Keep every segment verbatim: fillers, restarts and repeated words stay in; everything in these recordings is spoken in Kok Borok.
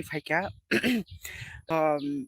phaikha. Um,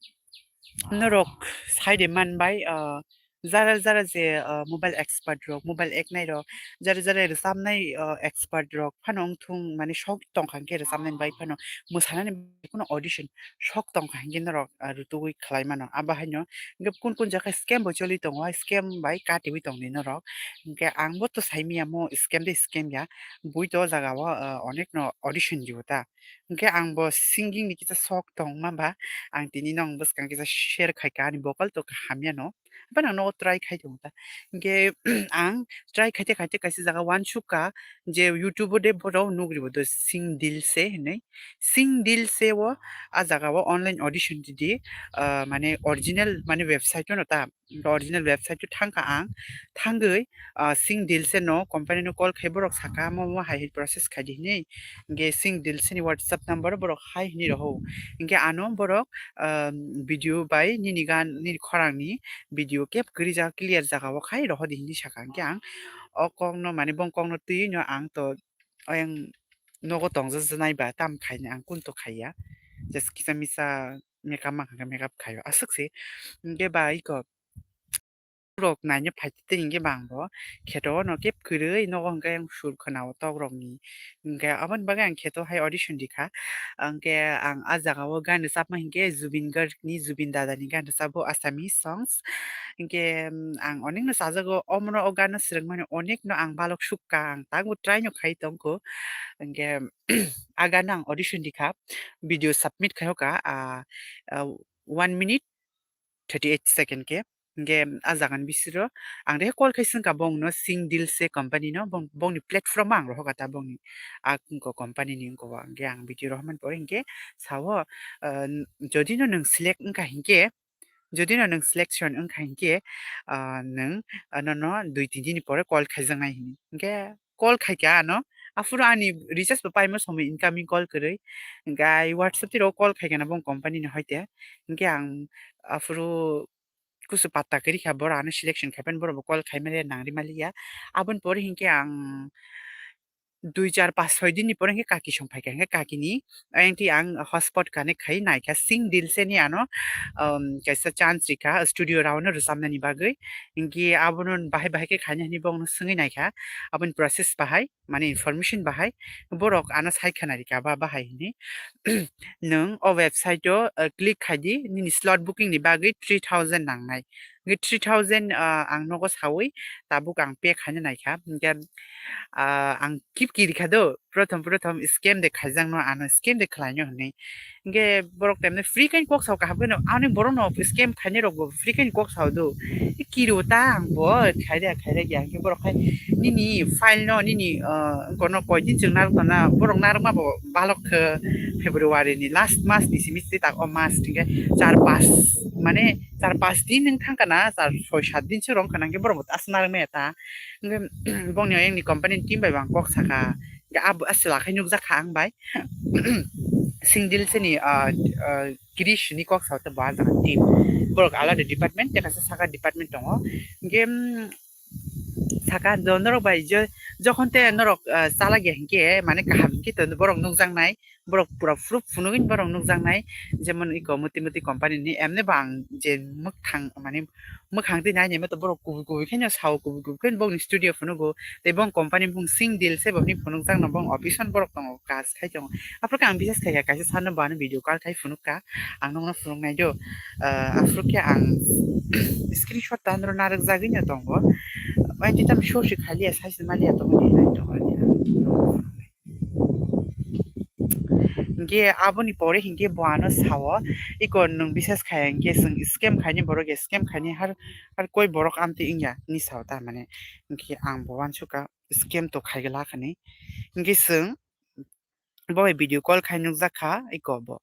norok saide manbai, ah, jara jara je, ah, mobile expert rok, mobile eknai rok, jara jara rwchapnai, ah, expert rok phano wngthung, mane sok tongkha hwnkhe rwchapnai bai phano, mwsanani bai kheno audition sok tongkha hwnkhe norok, ah, rutugwi khlai mano. Abo haino hwnkhe kun kun jaga scam bo choli tongo, scam bai katiwi tongdi norok. Hwnkhe ang bo to saimanya mo scam de scam ya, bui to o jaga o, ah, onek no audition dibo ta. Hwnkhe ang bo singing ni kisa sok tongma ba, ang tini no ang bwskang kisa share khaikha, ani vocal to hamya no, haphano ang nogo try khai tongo ta. Hwnkhe ang try khaite khaite kaisa jaga uansukha je YouTube o de borok nugribo do Sing Dil Se hinwi. Sing Dil Se o a jaga o online audition ridi, ah, mane original mane website o no ta. Original website o thangkha ang, thangwi, ah, Sing Dil Se no company no call khai borok sakha, mo mo hai hai process khaidi hinwi. Hwnkhe Sing Dil Se ni WhatsApp number borok hai hinwi roho. Hwnkhe ano borok, ah, video bai nini gan, nini khorang ni video kep kwrwi jaga clear jaga o khai rohodi hinwi sakha. Hwnkhe ang o kok no mane bong kok no twi no ang to oyang nogo tongjajanai ba tam khaini ang kun to khaiya. Just kisa misa makeup mankha khe makeup khaio aswk se. Hwnkhe ba iko rok naina phaitwi hwnkhe bang bo kheto no kep kwrwi nogo hwnkhe ang sur khwnao tok rokni. Hwnkhe aboni bagwi ang kheto hai audition rikha. Hwnkhe ang a jaga o gan rwchapma hinkhe Zubeen Garg ni, Zubeen dada ni gan rwchapbo Assamese songs. Hinkhe, mm, ang onek no chajago, omono o gan no swrwngmani onek no ang balok sukha, ang tabuk try no khai tongkho. Hinkhe a gan no ang audition rikha, video submit khai hoka, ah, ah, one minute thirty eight second khe. Hwnkhe a jaga ni bisiro ang re call khai swngkha bongno Sing Dil Se company no, bong, bongni platform o ang rohorkha ta bongni a wngkha company ni wngkha o. Hwnkhe ang video rohormani pore hwnkhe sao, ah, jodi no nwng select wngkha hinkhe, jodi no nwng selection wngkha hinkhe, ah, nwng, ah, nono dui tin dini pore call khaijaknai hinwi. Hinkhe call khaikha ano, aphuru ani recharge bo paima somoi incoming call kwrwi. Hinkhe ai WhatsApp twi rogo call khaikha na bong company ni hoite. Hinkhe ang aphuru kusu patta kwrwi kha, borok ano selection khaipan borok bo call khaimani nangri maliya. Aboni pore hinkhe ang dui char pas soi din ni pore hinkhe kaki song phaikha, hinkhe kaki ni ayang twi ang hotspot connect khai naikha Sing Dil Se ni ano, um, kaisa chance rikha studio round no rwchapnani bagwi. Hinkhe abono bahai bahai khe khaina hinwi bongno swngwi naikha, aboni process bahai, mane information bahai borok ano sai khwna rikha ba bahai hinwi. Nwng o website o, uh, click khaidi, nini slot booking ni bagwi three thousand nangnai. Hinkhe three thousand, ah, ang nogo sawi tabuk ang pay khaina naikha. Hinkhe, ah, ang kip kiri kha do, prothom prothom scam de khaijak no, ano scam de khlaino hinwi. Hinkhe borok temne free kain kok sao kaham khe no, ani borok no scam khainai rok bo free kain kok sao do. Kiri ta ang bo khaide khaide ya, hinkhe borok khai nini file no, nini, ah, kono koi din chwng narwk tongna, borok narwkma bo balok khe February ni last mas ni simi twi tak o mas hinkhe char pas, mane char pas din nwng thangkha na, char soi sat din se rwngkha na, hinkhe borok bo aswk narwkmaya ta. Hinkhe bongni oyang ni company ni team bai bo ang kok sakha. Hinkhe abo aswk lakhai nukjakha ang bai. Sing Dil Se ni, ah, ah, Krish ni kok sa tei bo ah jaga team. Borok alada department, tei kaisa saka department tongo. Hinkhe, mm, saka do norok bai je, jokhon te norok, ah, chalak ya hinkhe, mane kaham hinkhe to borok nukjaknai. Borok pura proof phunugwi borok nukjaknai, jemon iko Muti Muti company ni emne bo ang je mwkhang, mane mwkhang twi nainai to borok kubui kubui khe no sao, kubui kubui khe bongni studio phunugo, tei bong company bung Sing Dil Se boni phunukjakno bong office o borok tongo, kaj khai tongo. Aphuru khe ang bisas khaikha kaisa sano bo ano video call khai phunukha, ang nokno phunuknai do. Ah, aphuru khe ang screenshot ta noro narwkjagwi no tongo, bai twi tam show se khaliya, sai se maliya tongo, nai tongo ani ang. Hinkhe aboni pore hinkhe bo ano sao, iko nwng bisas khai hinkhe chwng scam khaini borok ya, scam khaini har, har koi borok amtwi wngya hinwi sao ta mane. Hinkhe ang bo uansukha scam to khaigwlak hinwi. Hinkhe chwng bo bai video call khai nukjakha iko bo.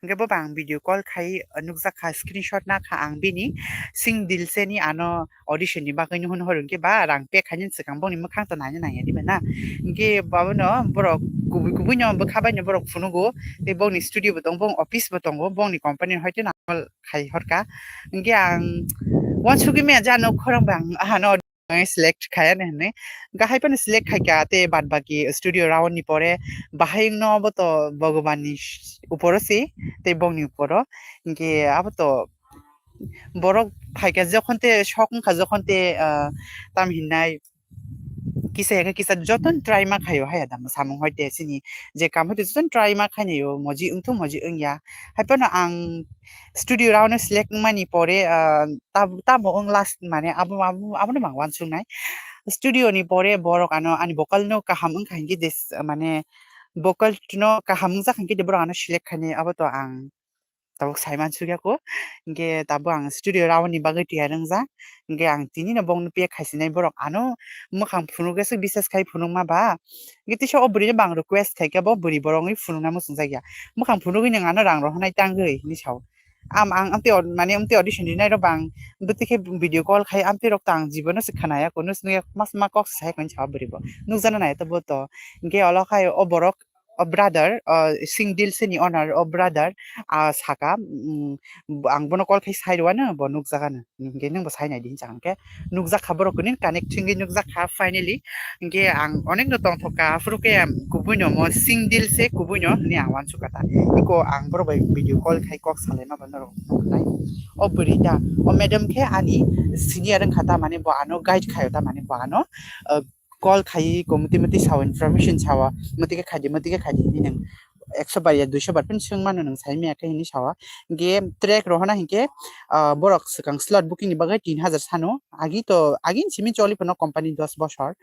Hinkhe bo bang video call khai, uh, nukjakha, screenshot nakha ang bini Sing Dil Se ni ano audition ni bagwi no hwnwi horo hinkhe ba rang pay khainani swkang bongni mwkhang to naina nangya diba na. Hinkhe babono borok kubui kubui no bwkha bai no borok phunugo, tei bongni studio bo tongo, bong office bo tongo, bongni company ni hoite nang call khai horkha. Hinkhe ang uansugwi maya jano khorang bang ahano select khaya ne hwnwi. Gahai phano select khaikha, tei bad baki studio round ni pore bahai wngno bo to Bhagwan ni uporo se, tei bongni uporo. Hinkhe abo to borok phaikha jokhon te, sok wngkha jokhon te, ah, tam hinnai kisa ya khe kisa jotono try ma khaio haya da samung hoi te, chini je kam hoi te jotono try ma khainaio, moji wngthung moji wngya. Hai phano ang studio round no select wngmani pore, ah, tab-, tamo wng last, mane abo, abo, abono mang uansuknai. Studio ni pore borok ano ani vocal no kaham wngkha hinkhe des-, mane vocal no kaham wngjak hinkhe de borok ano select khainai, abo to ang tabuk sai mansukya ko. Hinkhe tabuk ang studio round ni bagwi tiyar wngjak. Hinkhe ang tini no bongno pek khaisinai, borok ano mwkhang phunukya se bisas khai phunukma ba. Hinkhe tisa o bwrwino bang request khaikha, bo bwrwi borok wngwi phunukna muchungjakya. Mwkhang phunugwi nwng ano rang rohornai tangwi hinwi sao. Am ang amtwi aud-, mane amtwi audition rinai rok bang bwtwi khe video call khai amtwi rok to ang jibono se khnaya ko, nus nukya mas ma kok se sai kho hinwi sao bwrwi bo. Nukjana nai to bo to. Hinkhe olo khai o borok o brother, o Singh Dilse ni owner o brother, ah, saka, mm, ang bono call khai sai rwano, bo nukjagano. Hinkhe nwngbo sai nai di hinwi sa hinkhe nukjak kha borok kwnwi connect wngwi nukjak kha finally. Hinkhe ang onek no tongthok kha, aphuru khe kubui no mo Singh Dilse kubui no hinwi ang uansuk kha ta. Iko ang borok bai video call khai kok salaima bo norok nuknai. O bwrwi ta, o madam khe ani senior wngkha ta, mane bo ano guide khaio ta, mane bo ano, ah, call khai ko, mati mati sao, information sao, mati khe khaidi, mati khe khaidi hinwi nwng ekso bar ya duiso bar phano swng mano nwng sai maya khe hinwi sao. Hinkhe track rohorna hinkhe, ah, borok swkang slot booking ni bagwi tin hajar sano. Agi to, agini simi choli phano company dos bosor.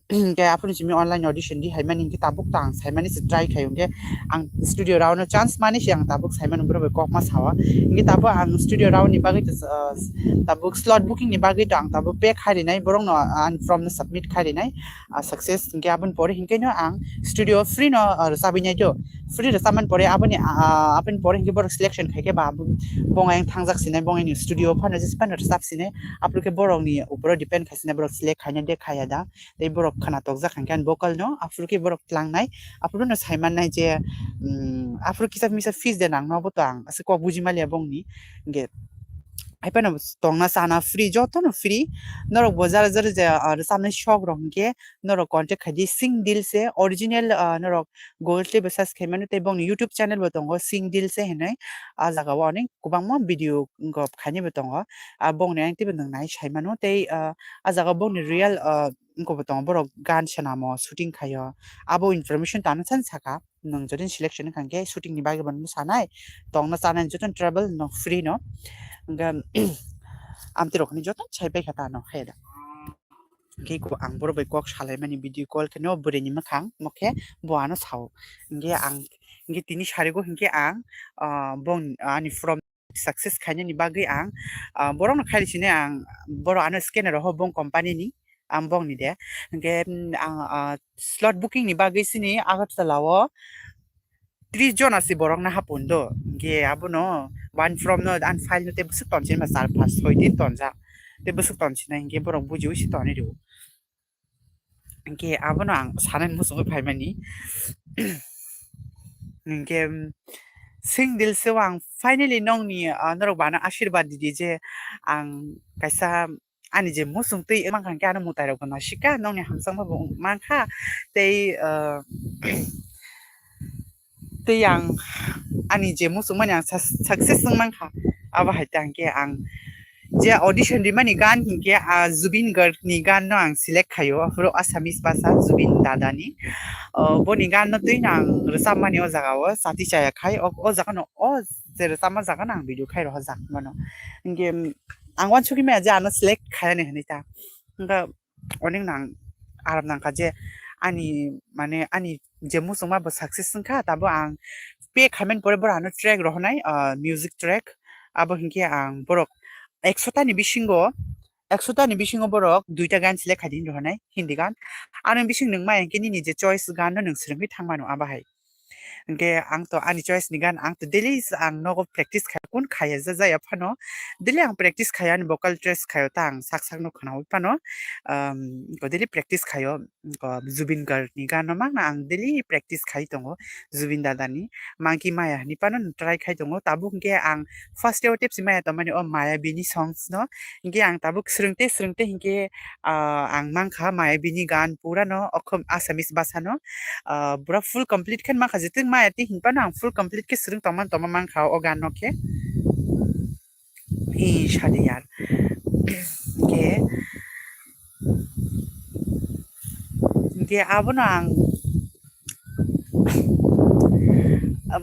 Hinkhe aphuru simi online audition di hai mani hinkhe tabuk to ang sai mani se try khai hinkhe ang studio round no chance mani se ang tabuk sai mani borok bai kok ma sao. Hinkhe tabuk ang studio round ni bagwi to, ah, tabuk slot booking ni bagwi to ang tabuk pek hai rinai, borok no, ah, ani form no submit khai rinai, ah, success hinkhe aboni pore hinkhe no ang studio free no, ah, rwchabwi nai do. Free rwchabmani pore aboni, ah, aboni pore hinkhe borok selection khai khe ba abo, bongni ang thangjak sinai, bongni studio phano jesa phano rwchap sinai, aphuru khe borok ni uporo depend khai sinai borok select khaina de khaya da. Tei borok khna tokjak hinkhe ani vocal no, aphuru khe borok tlangnai, aphuru no sai mannai je, mm, aphuru kisa misa fees de nang no, abo to ang aswk kok buji maliya bongni. Hinkhe hai phano tongna chana free, jotono free. Norok bo jara jara je, ah, rwchabnai sok rok hinkhe norok contact khai di, Singh Dilse original, ah, norok Google tei bo search khai mano, tei bongni YouTube channel bo tongo, Singh Dilse hinwi. Ah jaga o onek kwbangma video wngkha khainai bo tongo. Ah, bongni ang teibo nwng nai sai mano, tei, ah, ah jaga o bongni real, ah, wngkha bo tongo, borok gan swnamo, shooting khaio. Abo information tano chan saka, nwng jodi selection wngkha hinkhe shooting ni bagwi bo nw sanai, tongna chanai joto travel no free no. Hinkhe amtwi rok hinwi joto sai pai kha tano khe da. Hinkhe ko ang borok bai kok salaimani video call khe no bwrwi ni mwkhang mo khe bo ano sao. Hinkhe ang, hinkhe tini sarigo hinkhe ang, ah, bong, ani from success khainani bagwi ang, ah, borokno khairi sini ang, borok ano scanner ho bong company ni, ang bongni de. Hinkhe, mm, ang, ah, slot booking ni bagwi sini Agartala o tris jona si borokno hapun do. Hinkhe abono one from no ani file no tei bwswk tonsi ma char pas soi din tonjak. Tei bwswk tonsi na hinkhe borok bujiwi se toni rwo. Hinkhe abono ang sanani muchungwi phaimani. Hinkhe, mm, Singh Dilse o ang finally nongni, ah, norok bo ano ashirbad di di je ang kaisa ani je muchung twi mankha hinkhe ano mwtai rok bo nasika, nongni hamjakma bo mankha. Tei, ah, tei ang ani je muchungmani ang sus-, success wng mankha. Abo hai ta hinkhe ang je audition rimani gan hinkhe, ah, Zubeen Garg ni gan no ang select khaio, aphuru Assamese bhasha Zubeen dada ni. Oh, boni gan no twi no ang rwchapmani o jaga o chati chaya khai, o, o jaga no, o je rwchapma jaga no ang video khai rohorjak mano. Hinkhe, mm, ang uansukgwi maya je ano select khayani hinwi ta. Hinkhe onek nang aram nangkha je ani, mane, ani je muchungma bo success wngkha, tabo ang pay khaimani pore borok ano track rohornai, ah, music track. Abo hinkhe ang borok ekso ta ni bisingo, ekso ta ni bisingo borok duita gan select khai di rohornai, Hindi gan. Ano bising nwng maya hinkhe nini je choice gan no nwng swrwngwi thang mano abo hai. Hinkhe ang to ani choice ni gan ang to daily ang nogo practice khai, kun khaya ja jaya phano daily ang practice khayo, ani vocal test khayo ta ang sak sak no khnaui phano, um, daily practice khayo. Zubeen Garg ni gan no mangna ang daily practice khai tongo, Zubeen dada ni Monkey Maya hinwi phano try khai tongo. Tabuk hinkhe ang first o tepsi maya tongmani o Mayabini songs no, hinkhe ang tabuk swrwngte swrwngte hinkhe ah, ang mankha Mayabini gan pura no okhom Assamese bhasha no, ah, pura full complete khe mankha, jotong maya twi hinphano ang full complete khe swrwng tongma tongma mankha o gan no khe. I sadi yar. Hinkhe, hinkhe abono ang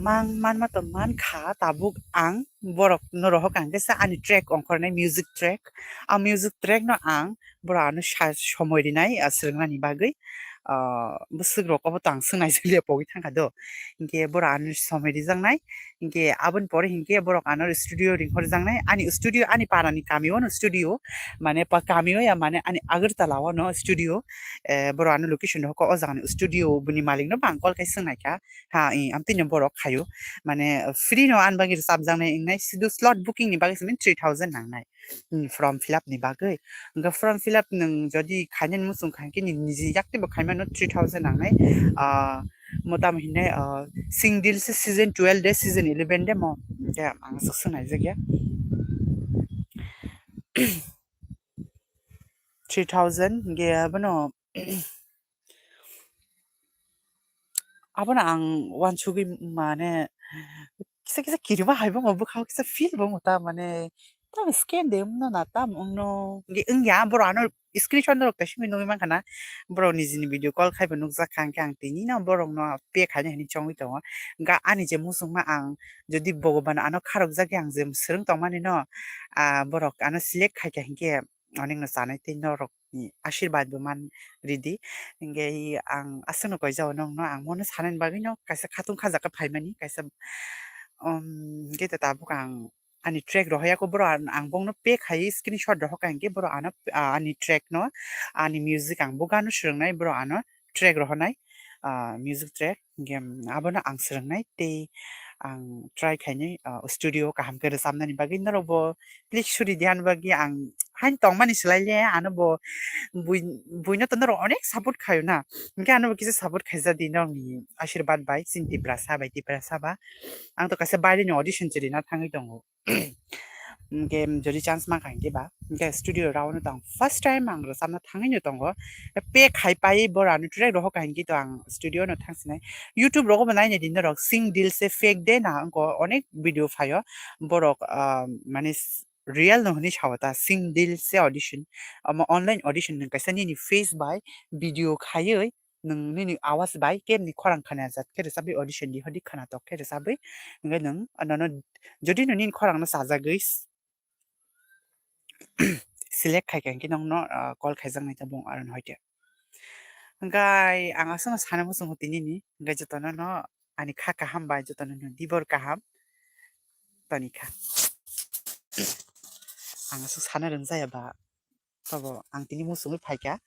mang manma to mankha, tabuk ang borok no rohok ang khe sa ani track ongkhornai, music track. A music track no ang borok ano sa somoi rinai, ah, swrwngnani bagwi. Ah, bwswk rok obo to ang swngnai jaliya pogwi thangkha do. Hinkhe borok ano somoi rijaknai. Hinkhe aboni pore hinkhe borok ano studio ringkhorjaknai. Ani studio, ani parani kami o no studio. Mane pa kami o ya, mane ani Agartala o no studio. Eh, borok ano location rohok o jagani studio bini malik no bo ang call khai swngnaikha. Ha, i, amtwino borok khaio. Mane, free no ani bagwi rwchapjaknai wngnai, sidu slot booking ni bagwi se three thousand nangnai. Hmm, form fill up ni bagwi. Hwnkhe form fill up nwng jodi khainani muchung kha, hinkhe ni niji yaktwibo khaimano three thousand nangnai. Ah, motam hinai, ah, Sing Dil Se season twelve de, season eleven de mo. Hinkhe ang swk swngnaijak ya. Three thousand, hinkhe abono abono ang uansugwi mane kisa kisa kirima hai bo wngkha, bwkhao kisa feel bo wngkha ta, mane tamo scan de wngno na tamo wngno, wngya borok ano screenshot norok kaisa nugwi mankha na, borok nijini video call khai bo nukjak kha, hinkhe ang tini no borok no pay khaina hinwi chongwi tongo. Ga ani je muchungma ang jodi Bhogoban ano kharokjagwi ang je swrwng tongmani no, ah, borok ano select khaikha hinkhe onek no chanai tei norok ni ashirbad bo man ridi. Hinkhe ang aswkno koijao nongno, ang mono sanani bagwino kaisa khatung khajakha phaimani, kaisa, um, hinkhe tabuk ang ani track rohoyako borok ang, ang bongno pay khai screenshot rohokha hinkhe borok ano, ah, ani track no, ani music ang bo gano swrwngnai borok ano track rohonai, ah, music track. Hinkhe, mm, abono ang swrwngnai tei ang try khainai, ah, studio kaham khe rwchapnani bagwi norokbo please suri di ani bagwi ang haino tongmani swlai le ano bo bui-, buino to norok onek support khaio na, hinkhe ano bo kisa support khaija di norokni ashirbad bai chini Tiprasa bai Tiprasa ba. Ang to kaisa baireni audition chirina thangwi tongo. Hinkhe jodi chance mankha hinkhe ba, hinkhe studio round no tong first time ang rwchapna thangwi no tongo. Pay khai pai borok ano track rohokha hinkhe to ang studio no thangsinai. YouTube rogo bo naina di norok Sing Dil Se fake de na wngkha onek video phaio. Borok, ah, mane s-, real no hinwi sao ta, Sing Dil Se audition. Omo online audition nwng kaisa nini face bai video khaiwi nwng nini awas bai kebni khorang khana jat khe rwchabwi audition di hodi khana tok khe rwchabwi, hinkhe nwng nono jodi no nini khorang no chajagwi s-, select khaikha hinkhe nokno, ah, call khaijaknai tabuk aron hoite. Hinkhe ang aswkno sana muchungo tinini, hinkhe jotono no ani kha kaham bai jotono no dibor kaham tonikha. Ang aswk sana rwngjaya ba. Tobo ang tini muchungwi phaikha.